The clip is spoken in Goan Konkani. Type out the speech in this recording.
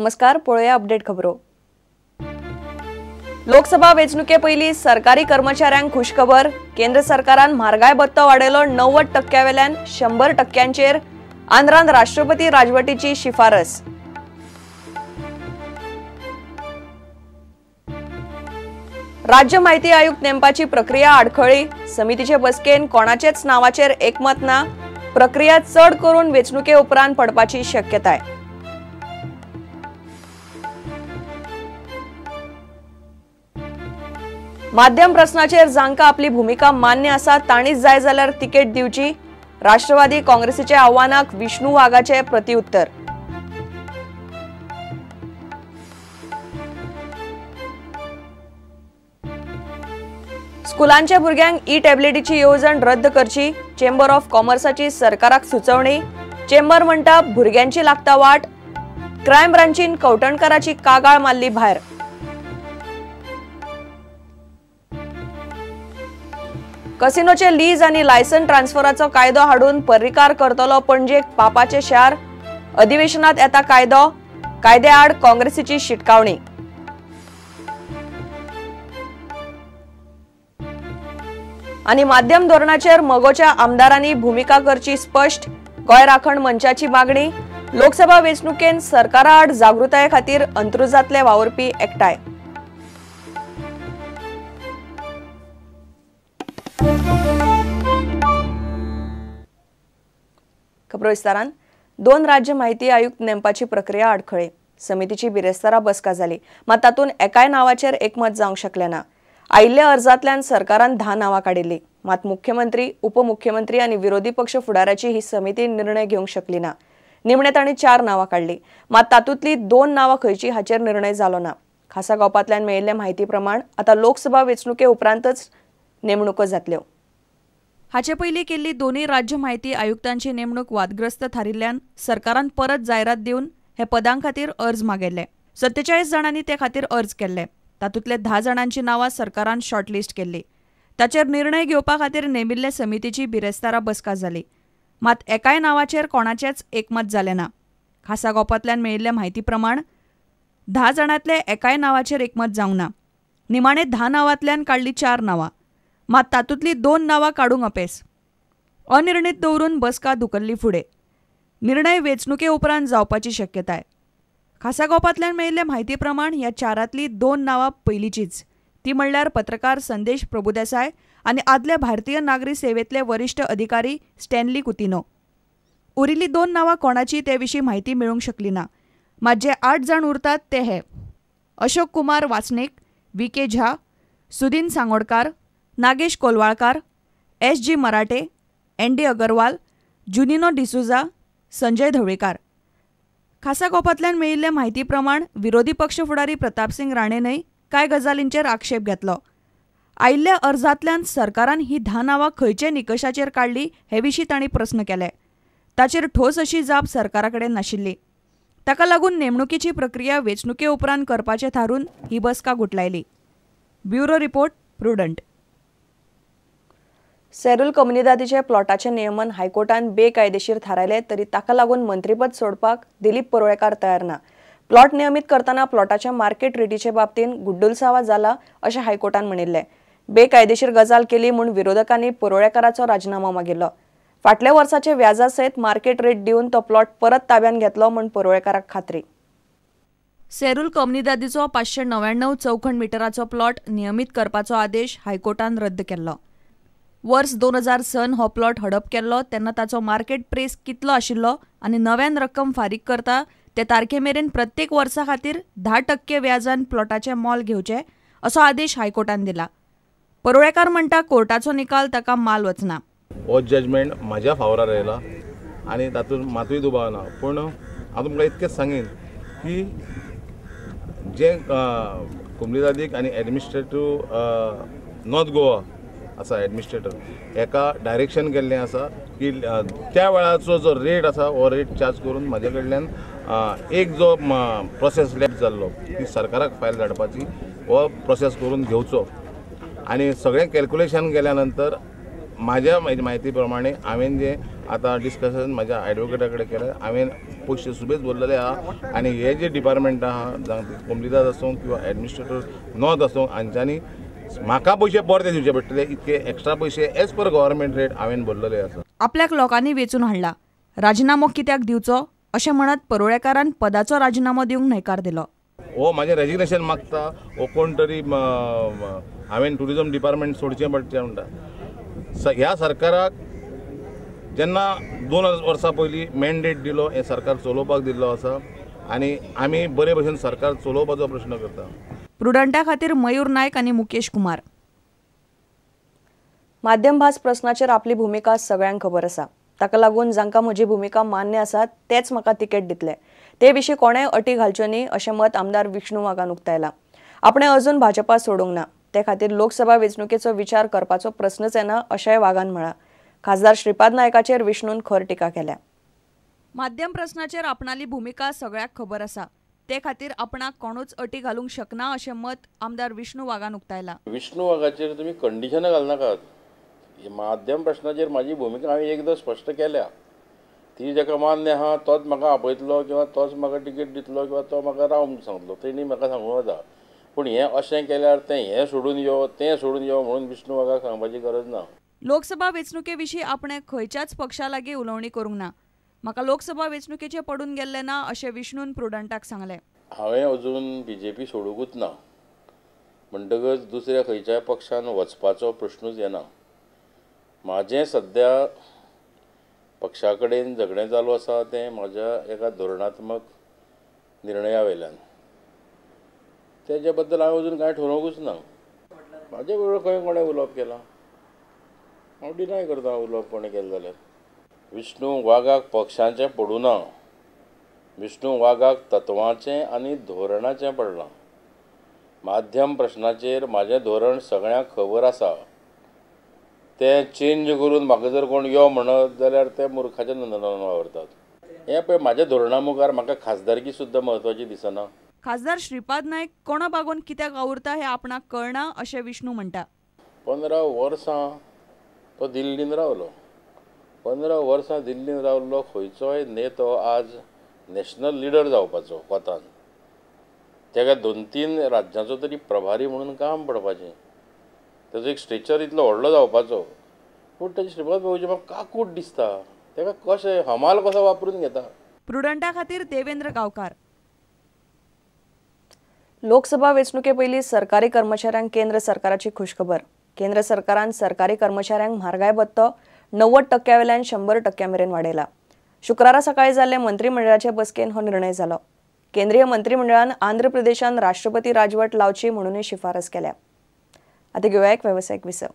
नमस्कार, पळोवया अपडेट खबरो। लोकसभा वेंचणुके पयलीं सरकारी कर्मचाऱ्यांक खुशखबर। केंद्र सरकारान म्हारगाय भत्तो वाडयलो 90% वेल्यान 100%चेर। आंध्रान राष्ट्रपती राजवटीची शिफारस। राज्य माहिती आयुक्त नेमपाची प्रक्रिया आडखळी। समितीचे बसकेन कोणाचेच नावाचेर एकमत ना। प्रक्रिया चड करून वेंचणुके उपरांत पडपाची शक्यताय। माध्यम प्रश्नाचेर जांकां आपली भूमिका मान्य आसा तांणीच जाय जाल्यार तिकेट दिवची। राष्ट्रवादी काँग्रेसीच्या आव्हानाक विष्णू वाघाचे प्रतिउत्तर। स्कुलांच्या भुरग्यांक ई टॅबलेटीची येवजण रद्द करची। चेंबर ऑफ कॉमर्साची सरकाराक सुचोवणी। चेंबर म्हणटा भुरग्यांची लागता वाट। क्रायम ब्रांचीन कवठणकाराची कागाळ मारली भायर। कसिनोचे लीज आनी लायसन ट्रान्सफराचो कायदो हाडून पर्रीकार करतलो पणजेक पापाचे शार। अधिवेशनात येता कायदो। कायद्याआड काँग्रेसीची शिटकावणी। आनी माध्यम धोरणाचेर मगोच्या आमदारांनी भूमिका करची स्पश्ट। गोंय राखण मंचाची मागणी। लोकसभा वेंचणुकेन सरकाराआड जागृताये खातीर अंत्रुजांतले वावुरपी एकठांय। खबरो विस्तारान। दोन राज्य माहिती आयुक्त नेमपाची प्रक्रिया आडखळी। समितीची बिरेस्तारा बसका जाली, मात तातूंत एकाय नावाचेर एकमत जावंक शकलें ना। आयिल्ल्या अर्जांतल्यान सरकारान 10 नांवां काडिल्ली, मात मुख्यमंत्री, उपमुख्यमंत्री आनी विरोधी पक्ष फुडाऱ्याची ही समिती निर्णय घेवंक शकली ना। निमणे तांणी 4 नांवां काडली, मात तातूंतली 2 नांवां खंयची हाचेर निर्णय जालो ना। खासा गोपांतल्यान मेळिल्ले म्हायती प्रमाण आतां लोकसभा वेंचणुके उपरांतच नेमणुको जातल्यो। हाचे पयलीं केल्ली दोनूय राज्य माहिती आयुक्तांची नेमणूक वादग्रस्त थारिल्ल्यान सरकारान परत जायरात दिवन हे पदां खातीर अर्ज मागयल्ले। 47 जाणांनी ते खातीर अर्ज केल्ले। तातूंतले 10 जाणांची नांवां सरकारान शॉर्टलिस्ट केल्ली। ताचेर निर्णय घेवपा खातीर नेमिल्ले समितीची बिरेस्तारा बसका जाली, मात एकाय नांवाचेर कोणाचेच एकमत जालें ना। खासा गोपांतल्यान मेळिल्ले म्हायती प्रमाण 10 जाणांतले एकाय नांवाचेर एकमत जावंक ना। निमाणे 10 नांवांतल्यान काडली 4 नांवां, मात तातूंतली 2 नांवां काडूंक अपेस। अनिर्णीत दवरून बसका धुकल्ली फुडें। निर्णय वेंचणुके उपरांत जावपाची शक्यताय। खासा गोपांतल्यान मेळिल्ले म्हायती प्रमाण ह्या 4रांतली 2 नांवां पयलींचीच, ती म्हणल्यार पत्रकार संदेश प्रभुदेसाय आनी आदले भारतीय नागरी सेवेंतले वरिश्ठ अधिकारी स्टॅनली कुतिनो। उरिल्ली 2 नांवां कोणाची ते विशीं म्हायती मेळूंक शकली ना। मात जे 8 जाण उरतात ते हे: Ashok Kumar Wasnik, V K Jha, Sudin Sangodkar, Nagesh Kolwalkar, S G Marathe, N D Agarwal, Junino D'Souza, Sanjay Dhavalikar. खासा गोपांतल्यान मेळिल्ले म्हायती प्रमाण विरोधी पक्ष फुडारी प्रतापसिंग राणेनय कांय गजालींचेर आक्षेप घेतलो। आयिल्ल्या अर्जांतल्यान सरकारान ही 10 नांवां खंयचे निकशाचेर काडली हे विशीं तांणी प्रस्न केले। ताचेर ठोस अशी जाप सरकारा कडेन नाशिल्ली। ताका लागून नेमणुकीची प्रक्रिया वेंचणुके उपरांत करपाचें थारून ही बसका गुटलायली। Bureau report, Prudent. Serul कोमुनिदादीचे प्लॉटाचे नियमन हायकोर्टान बेकायदेशीर थारायले तरी ताका लागून मंत्रीपद सोडपाक दिलीप परुळेकार तयार ना। प्लॉट नियमीत करतना प्लॉटाच्या मार्केट रेटीचे बाबतींत गुड्डुलसावा जाला अशें हायकोर्टान म्हणिल्लें। बेकायदेशीर गजाल केली म्हूण विरोधकांनी परुळेकाराचो राजीनामो मागिल्लो। फाटल्या वर्साचे व्याजा सयत मार्केट रेट दिवन तो प्लॉट परत ताब्यात घेतलो म्हूण परुळेकाराक खात्री। सेरूल कोमुनिदादीचो 599 चौखण मिटराचो प्लॉट नियमीत करपाचो आदेश हायकोर्टान रद्द केल्लो। वर्स 2000 सन हो प्लॉट हडप केल्लो तेन्ना ताचो मार्केट प्रेस कितलो आशिल्लो आनी नव्यान रक्कम फारीक करता ते तारखे मेरेन प्रत्येक वर्सा खातीर 10% व्याजान प्लॉटाचें मोल घेवचें असो आदेश हायकोर्टान दिला। परुळेकार म्हणटा कोर्टाचो निकाल ताका माल वचना। हो जजमेंट म्हाज्या फावरार आयला आनी तातूंत मातूय दुबाव ना, पूण हांव तुमकां इतकेंच सांगीन की जे कोमुनिदादीक आनी एडमिनिस्ट्रेटीव नॉर्थ गोवा आसा एडमिनिस्ट्रेटर हेका डायरेक्शन केल्लें आसा की त्या वेळाचो जो रेट आसा हो रेट चार्ज करून म्हाजे कडल्यान एक जो प्रोसेस लॅप्स जाल्लो ती सरकाराक फायल धाडपाची हो प्रोसेस करून घेवचो आनी सगळें कॅल्क्युलेशन केल्या नंतर म्हाज्या म्हायती प्रमाणे हांवें जें आतां डिस्कशन म्हाज्या एडवोकेटा कडेन केलें, हांवें पयशे सुबेज भरलेले आहा आनी हे जे डिपार्टमेंट आहा जावं कोमलिदाद आसूं किंवा एडमिनिस्ट्रेटर नॉर्थ आसूं हांच्यांनी म्हाका पयशे परते दिवचे पडटले. इतके एक्स्ट्रा पयशे एज पर गव्हर्मेंट रेट हांवें भरलेले आसा. आपल्याक लोकांनी वेंचून हाडला, राजिनामो कित्याक दिवचो अशें म्हणत परुळेकारान पदाचो राजिनामो दिवंक न्हयकार दिलो. हो म्हाजें रेजिग्नेशन मागता, हो कोण तरी हांवें ट्युरिजम डिपार्टमेंट सोडचें पडचें म्हणटा. ह्या सरकाराक जेन्ना 2 वर्सां पयलीं मॅन्डेट दिलो, हें सरकार चलोवपाक दिल्लो आसा आनी आमी बरे भशेन सरकार चलोवपाचो प्रश्न करता. प्रुडंटा खातीर मयूर नायक आनी मुकेश कुमार. माध्यम भास प्रस्नाचेर आपली भुमिका सगळ्यांक खबर आसा, ताका लागून जांकां म्हजी भुमिका मान्य आसा तेच म्हाका तिकेट दितले, ते विशीं कोणेय अटी घालच्यो न्ही अशें मत आमदार विष्णू वाघान उक्तायलां. आपणें अजून भाजपा सोडूंक ना, ते खातीर लोकसभा वेंचणुकेचो विचार करपाचो प्रस्नच येना अशेंय वाघान म्हळां. खासदार श्रीपाद नायकाचेर विष्णून खर टिका केल्या. माध्यम प्रस्नाचेर आपणाली भुमिका सगळ्याक खबर आसा, ते खातीर आपणाक कोणूच अटी घालूंक शकना अशें मत आमदार विष्णू वाघान उक्तायलां. विष्णू वाघाचेर तुमी कंडिशनां घालनाकात. माध्यम प्रश्नाचेर म्हाजी भुमिका हांवें एकदां स्पश्ट केल्या, ती जाका मान्य आहा तोच म्हाका आपयतलो किंवा तोच म्हाका टिकेट दितलो किंवा तो म्हाका राव म्हूण सांगतलो, तेणी म्हाका सांगूं येता. पूण हें अशें केल्यार तें हें सोडून यो तें सोडून यो म्हणून विष्णू वाघाक सांगपाची गरज ना. लोकसभा वेंचणुके विशीं आपणें खंयच्याच पक्षा लागीं उलोवणी करूंक ना, म्हाका लोकसभा वेंचणुकेचें पडून गेल्लें ना अशें विष्णून प्रुडंटाक सांगलें. हांवें अजून बीजेपी सोडूंकूच ना, म्हणटकच दुसऱ्या खंयच्याय पक्षान वचपाचो प्रश्नूच येना. म्हाजें सद्या पक्षा कडेन झगडें चालू आसा तें म्हाज्या एका धोरणात्मक निर्णया वयल्यान, तेजे बद्दल हांवें अजून कांय ठरोवंकूच ना. म्हाजे बरोबर खंय कोणें उलोवप केलां हांव डिनाय करता उलोवप कोणें केलें जाल्यार. विष्णू वाघाक पक्षांचें पडूं ना, विष्णू वाघाक तत्वांचें आनी धोरणाचें पडलां. माध्यम प्रश्नाचेर म्हाजें धोरण सगळ्यांक खबर आसा, तें चेंज करून म्हाका जर कोण यो म्हणत जाल्यार ते मुर्खाच्या नदरेन वावरतात. हें पळय म्हाज्या धोरणा मुखार म्हाका खासदारकी सुद्दां म्हत्वाची दिसना. खासदार श्रीपाद नायक कोणा बागोवन कित्याक वावुरता हें आपणाक कळना अशें विष्णू म्हणटा. 15 वर्सां तो दिल्लीन रावलो, 15 वर्सां दिल्लीन रावल्लो खंयचोय नेतो आज नॅशनल लिडर जावपाचो कोतान, तेका 2-3 राज्यांचो तरी प्रभारी म्हणून काम पडपाचें, ताजो एक स्ट्रेचर इतलो व्हडलो जावपाचो. पूण ताची श्रीपाद भाऊची म्हाका काकूट दिसता, ताका कशें हमाल कसो वापरून घेता. प्रुडंटा खातीर देवेंद्र गांवकार. लोकसभा वेंचणुके पयलीं सरकारी कर्मचाऱ्यांक केंद्र सरकाराची खुशखबर. केंद्र सरकारान सरकारी कर्मचाऱ्यांक म्हारगाय भत्तो 90% वयल्यान 100% मेरेन वाडयला. शुक्रारा सकाळी जाल्ले मंत्रिमंडळाचे बसकेन हो निर्णय जालो. केंद्रीय मंत्रिमंडळान आंध्र प्रदेशान राष्ट्रपती राजवट लावची म्हणूनय शिफारस केल्या. आतां घेवया एक वेवसायीक विसव.